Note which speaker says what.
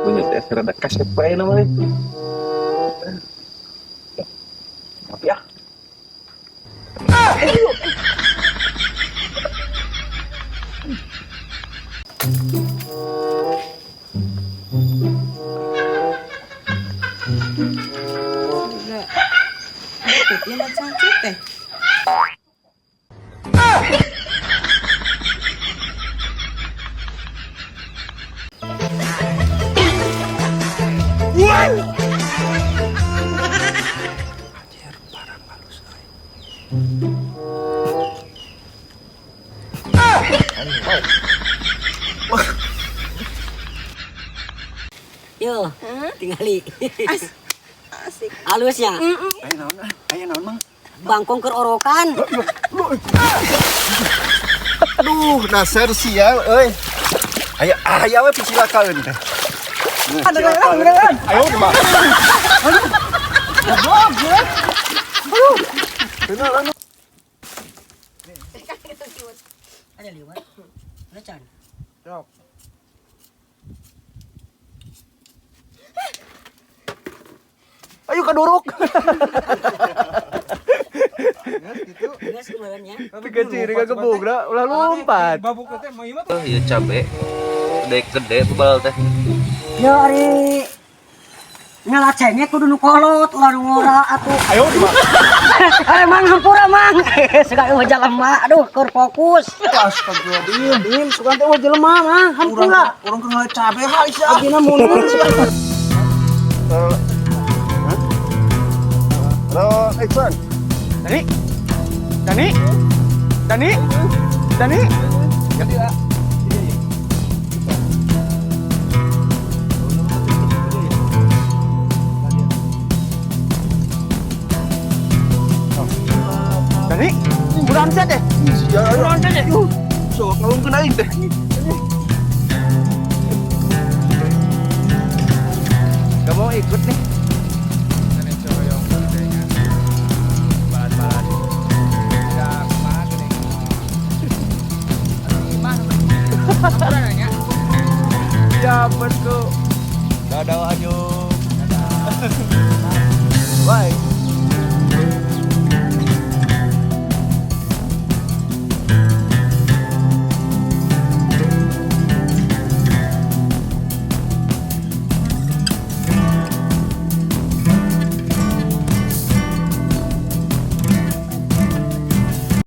Speaker 1: Punya teh rada kasep bae namanya. Tapi ah.
Speaker 2: Teh.
Speaker 1: Anjir, parang halus euy.
Speaker 3: Yo, tingali.
Speaker 2: Asik.
Speaker 3: Halusnya.
Speaker 1: Aya naon ah? Aya naon, Mang?
Speaker 3: Bangkong keur orokan.
Speaker 1: Aduh, dasar sial euy. Aya aya we picilakaeun teh. Ayo mah. Aduh. Goblok ya. Aduh. Bener anu.
Speaker 3: Ada liwat. Udah can.
Speaker 1: Sok. Ayo kaduruk.
Speaker 3: Geus keureun nya.
Speaker 1: Tiga ciri ka gebugna ulah lompat.
Speaker 4: Babuk teh mah ieu mah.
Speaker 5: Ieu cabe. Gede-gede tebal teh.
Speaker 3: Yo ari ngalacengnya kudu nu kolot ulah nu ngora atuh.
Speaker 1: Ayo mah.
Speaker 3: Eh Mang hampura Mang. Suka eueuh jelema aduh keur fokus.
Speaker 1: Astagfirullahaladzim.
Speaker 3: Im suka teh eueuh jelema Mang hampura.
Speaker 1: Urang keur ngala cabe ha sia.
Speaker 3: Abdina mundur sia.
Speaker 1: Halo, action.
Speaker 4: Dani. Dani. Dani. Dani.
Speaker 1: Ganti lah.
Speaker 4: Dani. Buruan sia teh. Buruan sia teh.
Speaker 1: Sok ngalungkeun aing teh. Gak mau ikut nih. Ya bosku. Dadah anjung. Dadah. Bye.